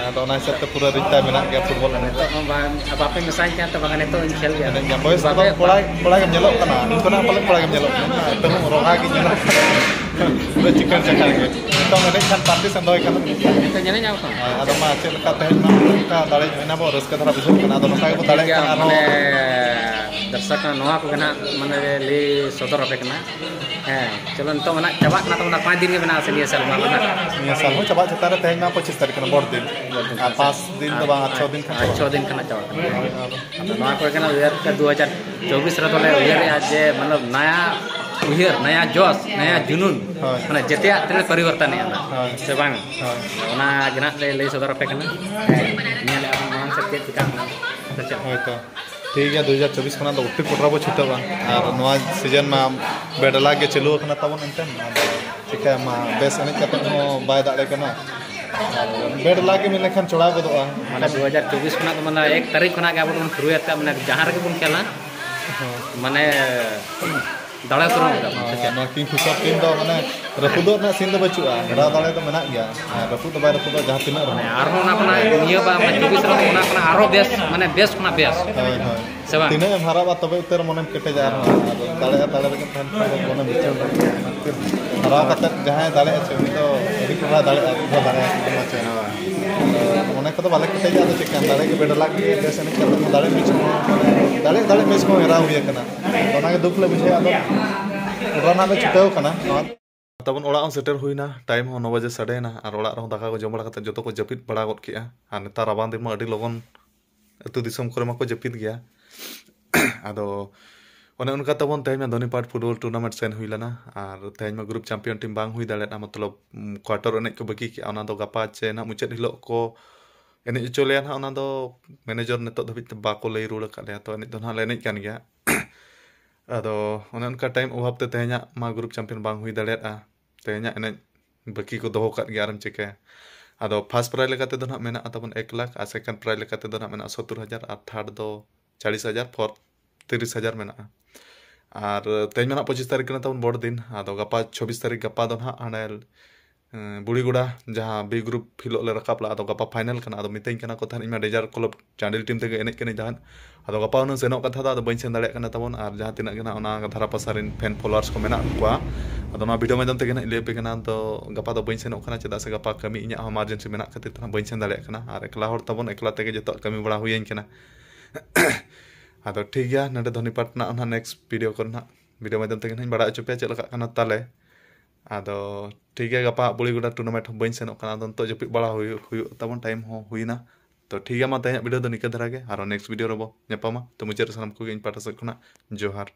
ᱟᱫᱚ ᱚᱱᱟ ᱦᱤᱥᱟᱹᱵ ᱛᱮ ᱯᱩᱨᱟᱹ ᱨᱤᱠᱛᱟ ᱢᱮᱱᱟᱜ ᱜᱮᱭᱟ ᱯᱷᱩᱴᱵᱚᱞ ᱮᱱᱮᱡ ᱫᱚ᱾ ᱱᱤᱛᱚᱜ ᱦᱚᱸ ᱵᱟᱝ, ᱵᱟᱯᱮ ᱢᱮᱥᱟᱧ ᱠᱟᱱ ᱛᱮ ᱵᱟᱝᱟ, ᱱᱤᱛᱚᱜ ᱤᱧ ᱠᱷᱮᱞ ᱜᱮᱭᱟ᱾ ᱮᱱᱮᱡ ᱜᱮᱭᱟᱢ᱾ ᱵᱚᱭᱮᱥ ᱨᱮᱫᱚ ᱵᱟᱯᱮ ᱠᱚᱲᱟ, ᱠᱚᱲᱟ ᱜᱮᱢ ᱧᱮᱞᱚᱜ ᱠᱟᱱᱟ᱾ ᱤᱧ ᱠᱷᱚᱱᱟᱜ ᱯᱟᱞᱮ ᱠᱚᱲᱟ ᱜᱮᱢ ᱧᱮᱞᱚᱜ ᱠᱟᱱᱟ᱾ ᱮᱱᱛᱮ ᱨᱮᱦᱚᱸ ᱨᱚᱜᱟ ᱜᱮ ᱧᱮᱞᱚᱜ ᱠᱟᱱᱟ᱾ ᱯᱩᱨᱟᱹ ᱪᱤᱠᱟᱹᱲ ᱪᱟᱠᱟᱲ ᱜᱮ᱾ ᱱᱤᱛᱚᱝ ᱮᱱᱮᱡ ᱠᱷᱟᱱ ᱯᱟᱨᱴᱤ ᱥᱮᱱ ᱫᱚᱦᱚᱭ ᱠᱷᱟᱱ᱾ ᱱᱤᱛᱚᱜ ᱧᱮᱞ ᱧᱟᱢᱚᱜ ᱠᱟᱱᱟ᱾ ᱦᱳᱭ, ᱟᱫᱚ ᱢᱟ ᱪᱮᱫ ᱞᱮᱠᱟ ᱛᱮᱦᱮᱧ ᱢᱟ ᱚᱱᱠᱟ ᱫᱟᱲᱮ ᱦᱩᱭᱱᱟ, ᱵᱚ ᱨᱟᱹᱥᱠᱟᱹ ᱫᱷᱟᱨᱟ ᱵᱩᱡᱷᱟᱹᱜ ᱠᱟᱱᱟ᱾ ᱟᱫᱚ ᱱᱚᱝᱠᱟ ᱜᱮᱵᱚ ᱴᱷᱤᱠ ᱫᱟᱲᱮᱭᱟᱜ ᱜᱮᱭᱟ, ᱠᱷᱟᱱ ᱟᱨᱦᱚᱸ ᱢᱟᱱᱮ ᱫᱚᱨᱥᱚᱠ ᱱᱚᱣᱟ ᱠᱚᱜᱮ ᱱᱟᱦᱟᱜ ᱢᱟᱱᱮ ᱞᱟᱹᱭ ᱥᱚᱫᱚᱨ ᱟᱯᱮ ᱠᱟᱱᱟ᱾ ᱦᱮᱸ, ᱪᱚᱞᱚ ᱱᱤᱛᱚᱜ ᱢᱟ ᱱᱟᱦᱟᱜ ᱪᱟᱵᱟᱜ ᱠᱟᱱᱟ ᱛᱟᱵᱚᱱᱟ, ᱯᱟᱸᱪ ᱫᱤᱱ ᱜᱮ ᱢᱮᱱᱟᱜᱼᱟ ᱥᱮ ᱱᱤᱭᱟᱹ ᱥᱮᱨᱢᱟ ᱢᱟ ᱱᱟᱦᱟᱜ᱾ ᱱᱤᱭᱟᱹ ᱥᱟᱞ ᱦᱚᱸ ᱪᱟᱵᱟᱜ ᱪᱮᱛᱟᱱ ᱨᱮ ᱛᱮᱦᱮᱧ ᱢᱟ ᱯᱚᱸᱪᱤᱥ ᱛᱟᱹᱨᱤᱠᱷ ᱠᱟᱱᱟ, ᱵᱚᱲ ᱫᱤᱱ᱾ ᱵᱚᱲ ᱫᱤᱱ ᱟᱨ ᱠᱟᱱᱟ᱾ ᱯᱟᱸᱪ ᱫᱤᱱ ᱫᱚ ᱵᱟᱝ, ᱟᱨ ᱪᱷᱚ ᱫᱤᱱ ᱠᱷᱟᱱ ᱟᱨ ᱪᱟᱵᱟᱜ ᱪᱷᱚ ᱠᱟᱱᱟ᱾ ᱫᱤᱱ ᱠᱷᱟᱱ ᱪᱟᱵᱟᱜ ᱠᱟᱱᱟ᱾ ᱟᱫᱚ ᱱᱚᱣᱟ ᱠᱚᱨᱮ ᱠᱟᱱᱟ ᱩᱭᱦᱟᱹᱨ ᱫᱩ ᱦᱟᱡᱟᱨ ᱪᱚᱵᱵᱤᱥ ᱨᱮᱫᱚ ᱞᱮ ᱩᱭᱦᱟᱹᱨᱮᱜᱼᱟ ᱡᱮ ᱢᱚᱛᱞᱚᱵ ᱱᱟᱭᱟ ᱩᱭᱦᱟᱹᱨ, ᱱᱟᱭᱟ ᱡᱚᱥ, ᱱᱟᱭᱟ ᱡᱩᱱᱩᱱ, ᱦᱳᱭ᱾ ᱢᱟᱱᱮ ᱡᱮᱛᱮᱭᱟᱜ ᱛᱮᱞᱮ ᱯᱚᱨᱤᱵᱚᱨᱛᱚᱱᱮᱜᱼᱟ ᱱᱟᱜ, ᱦᱳᱭ᱾ ᱥᱮ ᱵᱟᱝ? ᱦᱳᱭ᱾ ᱚᱱᱟ ᱜᱮ ᱱᱟᱜ ᱞᱮ ᱞᱟᱹᱭ ᱥᱚᱫᱚᱨ ᱟᱯᱮ ᱠᱟᱱᱟ᱾ ᱦᱮᱸ, ᱧᱮᱞᱮᱜᱼᱟ ᱵᱚᱱ ᱢᱟᱲᱟᱝ ᱥᱮᱫ ᱪᱮᱫ ᱪᱤᱠᱟᱹᱜ ᱠᱟᱱᱟ᱾ ᱥᱮ ᱪᱮᱫ? ᱦᱳᱭ ᱛᱚ᱾ ᱴᱷᱤᱠ ᱜᱮᱭᱟ, ᱫᱩ ᱦᱟᱡᱟᱨ ᱪᱚᱵᱵᱤᱥ ᱠᱷᱚᱱᱟᱜ ᱫᱚ ᱩᱴᱷᱟᱹ ᱠᱚᱴᱨᱟ ᱵᱚ ᱪᱷᱩᱴᱟᱹᱣᱟ᱾ ᱟᱨ ᱱᱚᱣᱟ ᱥᱤᱡᱮᱱ ᱢᱟ ᱵᱮᱰ ᱞᱟᱠ ᱜᱮ ᱪᱟᱹᱞᱩ ᱟᱠᱟᱱᱟ ᱛᱟᱵᱚᱱ, ᱮᱱᱛᱮ ᱟᱫᱚ ᱪᱤᱠᱟᱹᱭᱟᱢ, ᱢᱟ ᱵᱮᱥ ᱮᱱᱮᱡ ᱠᱟᱛᱮ ᱦᱚᱸ ᱵᱟᱭ ᱫᱟᱲᱮ ᱠᱟᱱᱟ᱾ ᱟᱨ ᱵᱮᱰ ᱞᱟᱠ ᱜᱮ ᱢᱮᱱ ᱞᱮᱠᱷᱟᱱ ᱪᱚᱲᱟᱣ ᱜᱚᱫᱚᱜᱼᱟ᱾ ᱢᱟᱱᱮ ᱫᱩ ᱦᱟᱡᱟᱨ ᱪᱚᱵᱵᱤᱥ ᱠᱷᱚᱱᱟᱜ ᱫᱚ ᱢᱟᱱᱮ ᱮᱠ ᱛᱟᱹᱨᱤᱠᱷ ᱠᱷᱚᱱᱟᱜ ᱜᱮ ᱟᱵᱚ ᱫᱚᱵᱚᱱ ᱥᱩᱨᱩᱭᱟ, ᱢᱟᱱᱮ ᱡᱟᱦᱟᱸ ᱨᱮᱜᱮ ᱵᱚᱱ ᱠᱷᱮᱞᱟ, ᱢᱟᱱᱮ ᱫᱟᱲᱮ ᱩᱛᱟᱹᱨᱚᱜ ᱠᱟᱱᱟ᱾ ᱦᱮᱸ, ᱱᱚᱣᱟ ᱠᱤᱝ ᱯᱷᱤᱥᱟᱨ ᱴᱤᱢ ᱫᱚ ᱢᱟᱱᱮ ᱨᱟᱹᱯᱩᱫᱚᱜ ᱨᱮᱱᱟᱜ ᱥᱤᱱ ᱫᱚ ᱵᱟᱹᱪᱩᱜᱼᱟ, ᱦᱮᱨᱟᱣ ᱫᱟᱲᱮ ᱫᱚ ᱢᱮᱱᱟᱜ ᱜᱮᱭᱟ᱾ ᱦᱮᱸ, ᱨᱟᱹᱯᱩᱫ ᱫᱚ ᱵᱟᱭ ᱨᱟᱹᱯᱩᱫᱚᱜᱼᱟ ᱡᱟᱦᱟᱸ ᱛᱤᱱᱟᱹᱜ ᱨᱮᱦᱚᱸ᱾ ᱟᱨᱦᱚᱸ ᱚᱱᱟ ᱠᱷᱚᱱᱟᱜ ᱱᱤᱭᱟᱹ ᱵᱟᱨ ᱚᱱᱟ ᱪᱚᱵᱵᱤᱥ ᱨᱮᱦᱚᱸ ᱚᱱᱟ ᱠᱷᱚᱱᱟᱜ ᱟᱨᱦᱚᱸ ᱵᱮᱥ, ᱢᱟᱱᱮ ᱵᱮᱥ ᱠᱷᱚᱱᱟᱜ ᱵᱮᱥ᱾ ᱦᱳᱭ, ᱦᱳᱭ᱾ ᱥᱮ ᱵᱟᱝ? ᱛᱤᱱᱟᱹᱜ ᱮᱢ ᱦᱟᱨᱟᱜᱼᱟ ᱛᱚᱵᱮ ᱩᱛᱟᱹᱨ ᱢᱚᱱᱮᱢ ᱠᱮᱴᱮᱡᱟ ᱟᱨᱦᱚᱸ᱾ ᱟᱫᱚ ᱫᱟᱲᱮᱭᱟᱜᱼᱟ, ᱫᱟᱲᱮ ᱨᱮᱜᱮᱢ ᱛᱟᱦᱮᱱ ᱠᱷᱟᱱ ᱫᱚ ᱢᱚᱱᱮᱢ ᱵᱤᱪᱟᱹᱨ ᱫᱟᱲᱮᱭᱟᱜᱼᱟ᱾ ᱦᱟᱨᱟᱣ ᱠᱟᱛᱮ ᱡᱟᱦᱟᱸᱭ ᱫᱟᱲᱮᱭᱟᱜᱼᱟ ᱪᱮ, ᱩᱱᱤ ᱫᱚ ᱟᱹᱰᱤ ᱪᱮᱦᱨᱟ ᱫᱟᱲᱮᱭᱟᱜᱼᱟ, ᱟᱹᱰᱤ ᱪᱮᱦᱨᱟ ᱫᱟᱲᱮᱭᱟᱜᱼᱟ, ᱟᱹᱰᱤ ᱢᱚᱡᱽ᱾ ᱢᱚᱱᱮ ᱠᱚᱫᱚ ᱵᱟᱞᱮ ᱠᱮᱴᱮᱡᱟ, ᱟᱫᱚ ᱪᱮᱫ ᱠᱟᱱ ᱫᱟᱲᱮ ᱜᱮ ᱵᱮᱰ ᱞᱟᱠ ᱜᱮ ᱵᱮᱥ ᱮᱱᱮᱡ ᱠᱟᱛᱮ ᱦᱚᱸ ᱫᱟᱲᱮ ᱢᱮᱪ ᱦᱚᱸ, ᱢᱟᱱᱮ ᱫᱟᱲᱮ, ᱫᱟᱲᱮ ᱢᱮᱪ ᱦᱚᱸ ᱦᱮᱨᱟᱣ ᱦᱩᱭ ᱟᱠᱟᱱᱟ᱾ ᱚᱱᱟᱜᱮ ᱫᱩᱠ ᱞᱮ ᱵᱩᱡᱷᱟᱹᱣᱟ᱾ ᱟᱫᱚ ᱚᱱᱟ ᱨᱮᱱᱟᱜ ᱞᱮ ᱪᱷᱩᱴᱟᱹᱣ ᱠᱟᱱᱟ᱾ ᱱᱚᱣᱟ ᱛᱟᱵᱚᱱ ᱚᱲᱟᱜ ᱦᱚᱸ ᱥᱮᱴᱮᱨ ᱦᱩᱭᱱᱟ, ᱴᱟᱭᱤᱢ ᱦᱚᱸ ᱱᱚ ᱵᱟᱡᱮ ᱥᱟᱰᱮᱭᱮᱱᱟ, ᱟᱨ ᱚᱲᱟᱜ ᱨᱮᱦᱚᱸ ᱫᱟᱠᱟ ᱠᱚ ᱡᱚᱢ ᱵᱟᱲᱟ ᱠᱟᱛᱮ ᱡᱚᱛᱚ ᱠᱚ ᱡᱟᱹᱯᱤᱫ ᱵᱟᱲᱟ ᱜᱚᱫ ᱠᱮᱜᱼᱟ᱾ ᱟᱨ ᱱᱮᱛᱟᱨ ᱨᱟᱵᱟᱝ ᱫᱤᱱ ᱢᱟ ᱟᱹᱰᱤ ᱞᱚᱜᱚᱱ ᱟᱹᱛᱩ ᱫᱤᱥᱚᱢ ᱠᱚᱨᱮ ᱢᱟᱠᱚ ᱡᱟᱹᱯᱤᱫ ᱜᱮᱭᱟ᱾ ᱟᱫᱚ ᱚᱱᱮ ᱚᱱᱠᱟ ᱛᱟᱵᱚᱱ ᱛᱮᱦᱮᱧ ᱢᱟ ᱫᱷᱚᱱᱤᱯᱟᱴ ᱯᱷᱩᱴᱵᱚᱞ ᱴᱩᱨᱱᱟᱢᱮᱱᱴ ᱥᱮᱱ ᱦᱩᱭ ᱞᱮᱱᱟ, ᱟᱨ ᱛᱮᱦᱮᱧ ᱢᱟ ᱜᱨᱩᱯ ᱪᱟᱢᱯᱤᱭᱟᱱ ᱴᱤᱢ ᱵᱟᱝ ᱦᱩᱭ ᱫᱟᱲᱮᱭᱟᱫᱼᱟ, ᱢᱚᱛᱞᱚᱵ ᱠᱳᱣᱟᱴᱟᱨ ᱮᱱᱮᱡ ᱠᱚ ᱵᱟᱹᱜᱤ ᱠᱮᱜᱼᱟ, ᱚᱱᱟ ᱫᱚ ᱜᱟᱯᱟ ᱪᱮ ᱱᱟᱦᱟᱜ ᱢᱩᱪᱟᱹᱫ ᱦᱤᱞᱳᱜ ᱠᱚ ᱮᱱᱮᱡ ᱦᱚᱪᱚ ᱞᱮᱭᱟ ᱱᱟᱦᱟᱜ᱾ ᱚᱱᱟ ᱫᱚ ᱢᱮᱱᱮᱡᱟᱨ ᱱᱤᱛᱚᱜ ᱫᱷᱟᱹᱵᱤᱡ ᱛᱮ ᱵᱟᱠᱚ ᱞᱟᱹᱭ ᱨᱩᱣᱟᱹᱲ ᱟᱠᱟᱫ ᱞᱮᱭᱟ, ᱛᱚ ᱮᱱᱮᱡ ᱫᱚ ᱱᱟᱦᱟᱜ ᱞᱮ ᱮᱱᱮᱡ ᱠᱟᱱ ᱜᱮᱭᱟ᱾ ᱟᱫᱚ ᱚᱱᱮ ᱚᱱᱠᱟ ᱴᱟᱭᱤᱢ ᱚᱵᱷᱟᱵ ᱛᱮ ᱛᱮᱦᱮᱧᱟᱜ ᱢᱟ ᱜᱨᱩᱯ ᱪᱟᱢᱯᱤᱭᱟᱱ ᱵᱟᱝ ᱦᱩᱭ ᱫᱟᱲᱮᱭᱟᱫᱼᱟ, ᱛᱮᱦᱮᱧᱟᱜ ᱮᱱᱮᱡ ᱵᱟᱹᱠᱤ ᱠᱚ ᱫᱚᱦᱚ ᱠᱟᱜ ᱜᱮᱭᱟ, ᱟᱨᱮᱢ ᱪᱤᱠᱟᱹᱭᱟ᱾ ᱟᱫᱚ ᱯᱷᱟᱥᱴ ᱯᱨᱟᱭᱤᱡᱽ ᱞᱮᱠᱟ ᱛᱮᱫᱚ ᱱᱟᱦᱟᱜ ᱢᱮᱱᱟᱜᱼᱟ ᱛᱟᱵᱚᱱ ᱮᱠ ᱞᱟᱠᱷ, ᱟᱨ ᱥᱮᱠᱮᱱᱰ ᱯᱨᱟᱭᱤᱡᱽ ᱞᱮᱠᱟ ᱛᱮᱫᱚ ᱱᱟᱦᱟᱜ ᱢᱮᱱᱟᱜᱼᱟ ᱥᱚᱛᱛᱚᱨ ᱦᱟᱡᱟᱨ, ᱟᱨ ᱛᱷᱟᱨᱰ ᱫᱚ ᱪᱟᱞᱤᱥ ᱦᱟᱡᱟᱨ, ᱟᱨ ᱯᱷᱳᱨ ᱛᱤᱨᱤᱥ ᱦᱟᱡᱟᱨ ᱢᱮᱱᱟᱜᱼᱟ᱾ ᱟᱨ ᱛᱮᱦᱮᱧ ᱢᱟ ᱱᱟᱦᱟᱜ ᱯᱚᱸᱪᱤᱥ ᱛᱟᱹᱨᱤᱠᱷ ᱠᱟᱱᱟ ᱛᱟᱵᱚᱱ ᱵᱚᱲ ᱫᱤᱱ, ᱟᱫᱚ ᱜᱟᱯᱟ ᱪᱷᱚᱵᱵᱤᱥ ᱛᱟᱹᱨᱤᱠᱷ, ᱜᱟᱯᱟ ᱫᱚ ᱱᱟᱦᱟᱜ ᱦᱟᱸᱰᱮ ᱮᱸ, ᱵᱩᱲᱤᱜᱚᱲᱟ ᱡᱟᱦᱟᱸ ᱵᱤ ᱜᱨᱩᱯ ᱦᱤᱞᱳᱜ ᱞᱮ ᱨᱟᱠᱟᱵ ᱞᱮᱫᱟ, ᱟᱫᱚ ᱜᱟᱯᱟ ᱯᱷᱟᱭᱱᱮᱞ ᱠᱟᱱᱟ᱾ ᱟᱫᱚ ᱢᱤᱛᱟᱹᱧ ᱠᱟᱱᱟ ᱠᱚ ᱛᱟᱦᱮᱸᱫ ᱤᱧ ᱢᱟ ᱰᱮᱡᱟᱨ ᱠᱞᱟᱵᱽ ᱪᱟᱱᱰᱤᱞ ᱴᱤᱢ ᱛᱮᱜᱮ ᱮᱱᱮᱡ ᱠᱟᱹᱱᱟᱹᱧ ᱛᱟᱦᱮᱸᱫ᱾ ᱟᱫᱚ ᱜᱟᱯᱟ ᱦᱩᱱᱟᱹᱝ ᱥᱮᱱᱚᱜ ᱠᱟᱛᱷᱟ ᱫᱚ, ᱟᱫᱚ ᱵᱟᱹᱧ ᱥᱮᱱ ᱫᱟᱲᱮᱭᱟᱜ ᱠᱟᱱᱟ ᱛᱟᱵᱚᱱ᱾ ᱟᱨ ᱡᱟᱦᱟᱸ ᱛᱤᱱᱟᱹᱜ ᱜᱮ ᱱᱟᱜ ᱚᱱᱟ ᱫᱷᱟᱨᱟ ᱯᱟᱥᱟ ᱨᱮᱱ ᱯᱷᱮᱱ ᱯᱷᱚᱞᱳᱣᱟᱨᱥ ᱠᱚ ᱢᱮᱱᱟᱜ ᱠᱚᱣᱟ, ᱟᱫᱚ ᱱᱚᱣᱟ ᱵᱷᱤᱰᱤᱭᱳ ᱢᱟᱫᱽᱫᱷᱚᱢ ᱛᱮᱜᱮ ᱱᱟᱜ ᱤᱧ ᱞᱟᱹᱭ ᱟᱯᱮ ᱠᱟᱱᱟ᱾ ᱟᱫᱚ ᱜᱟᱯᱟ ᱫᱚ ᱵᱟᱹᱧ ᱥᱮᱱᱚᱜ ᱠᱟᱱᱟ, ᱪᱮᱫᱟᱜ ᱥᱮ ᱜᱟᱯᱟ ᱠᱟᱹᱢᱤ ᱤᱧᱟᱹᱜ ᱦᱚᱸ ᱮᱢᱟᱨᱡᱮᱱᱥᱤ ᱢᱮᱱᱟᱜ ᱠᱷᱟᱹᱛᱤᱨ ᱛᱮ ᱱᱟᱜ ᱵᱟᱹᱧ ᱥᱮᱱ ᱫᱟᱲᱮᱭᱟᱜ ᱠᱟᱱᱟ᱾ ᱟᱨ ᱮᱠᱞᱟ ᱦᱚᱲ ᱛᱟᱵᱚᱱ, ᱮᱠᱞᱟ ᱛᱮᱜᱮ ᱡᱚᱛᱚᱣᱟᱜ ᱠᱟᱹᱢᱤ ᱵᱟᱲᱟ ᱦᱩᱭᱟᱹᱧ ᱠᱟᱱᱟ᱾ ᱟᱫᱚ ᱴᱷᱤᱠ ᱜᱮᱭᱟ, ᱱᱚᱰᱮ ᱫᱷᱚᱱᱤᱯᱟᱴ ᱨᱮᱱᱟᱜ ᱚᱱᱟ ᱱᱮᱠᱥᱴ ᱵᱷᱤᱰᱤᱭᱳ ᱠᱚᱨᱮ ᱱᱟᱜ ᱵᱷᱤᱰᱤᱭᱳ ᱢᱟᱫᱽᱫᱷᱚᱢ ᱛᱮᱜᱮ ᱱᱟᱜ ᱤᱧ ᱵᱟᱲᱟᱭ ᱦᱚᱪᱚ ᱯᱮᱭᱟ ᱪᱮᱫ ᱞᱮᱠᱟᱜ ᱠᱟᱱᱟ ᱛᱟᱞᱮ᱾ ᱟᱫᱚ ᱴᱷᱤᱠ ᱜᱮᱭᱟ, ᱜᱟᱯᱟ ᱦᱟᱸᱜ ᱵᱩᱲᱤᱜᱚᱰᱟ ᱴᱩᱨᱱᱟᱢᱮᱱᱴ ᱦᱚᱸ ᱵᱟᱹᱧ ᱥᱮᱱᱚᱜ ᱠᱟᱱᱟ, ᱟᱫᱚ ᱱᱤᱛᱚᱜ ᱡᱟᱹᱯᱤᱫ ᱵᱟᱲᱟ ᱦᱩᱭᱩᱜ, ᱦᱩᱭᱩᱜ ᱛᱟᱵᱚᱱ, ᱴᱟᱭᱤᱢ ᱦᱚᱸ ᱦᱩᱭᱱᱟ᱾ ᱛᱚ ᱴᱷᱤᱠ ᱜᱮᱭᱟ, ᱢᱟ ᱛᱮᱦᱮᱧᱟᱜ ᱵᱷᱤᱰᱤᱭᱳ ᱫᱚ ᱱᱤᱝᱠᱟᱹ ᱫᱷᱟᱨᱟ ᱜᱮ, ᱟᱨᱚ ᱱᱮᱠᱥᱴ ᱵᱷᱤᱰᱤᱭᱳ ᱨᱮᱵᱚ ᱧᱟᱯᱟᱢᱟ᱾ ᱛᱚ ᱢᱩᱪᱟᱹᱫ ᱨᱮ ᱥᱟᱱᱟᱢ ᱠᱚᱜᱮ ᱤᱧ ᱯᱟᱦᱴᱟ ᱥᱮᱫ ᱠᱷᱚᱱᱟᱜ ᱡᱚᱦᱟᱨ᱾